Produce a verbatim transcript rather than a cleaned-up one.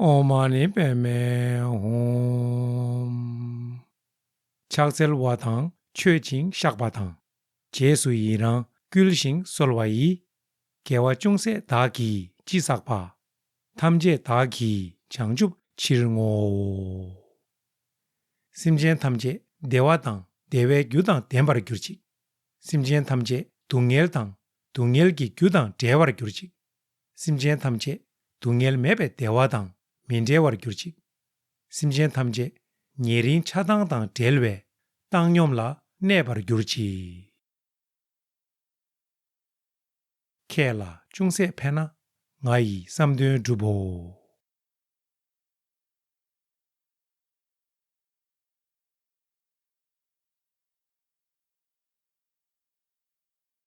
ཨོཾ་མ་ཎི་པདྨེ་ཧཱུྃ། ཕྱག་འཚལ་བ་དང་མཆོད་ཅིང་བཤགས་པ་དང་། རྗེས་སུ་ཡི་རང་བསྐུལ་ཞིང་གསོལ་བ་ཡི། དགེ་བ་ཅུང་ཟད་བདག་གིས་ཅི་བསགས་པ། ཐམས་ཅད་བདག་གིས་བྱང་ཆུབ་ཕྱིར་བསྔོའོ། སེམས་ཅན་ཐམས་ཅད་བདེ་བ་དང་བདེ་བའི་རྒྱུ་དང་ལྡན་པར་གྱུར་ཅིག། སེམས་ཅན་ཐམས་ཅད་སྡུག་བསྔལ་དང་སྡུག་བསྔལ་གྱི་རྒྱུ་དང་བྲལ་བར་གྱུར་ཅིག། སེམས་ཅན་ཐམས་ཅད་སྡུག་བསྔལ་མེད་པའི་བདེ་བ་དང་མི་འབྲལ་བར་གྱུར་ཅིག། སེམས་ཅན་ཐམས་ཅད་ཉེ་རིང་ཆགས་སྡང་དང་བྲལ་བའི་བཏང་སྙོམས་ལ་གནས་པར་གྱུར་ཅིག། ཁྱེད་ལ་ཅུང་ཟད་ཕན་ན་ང་ཡི་བསམ་དོན་འགྲུབ་བོ།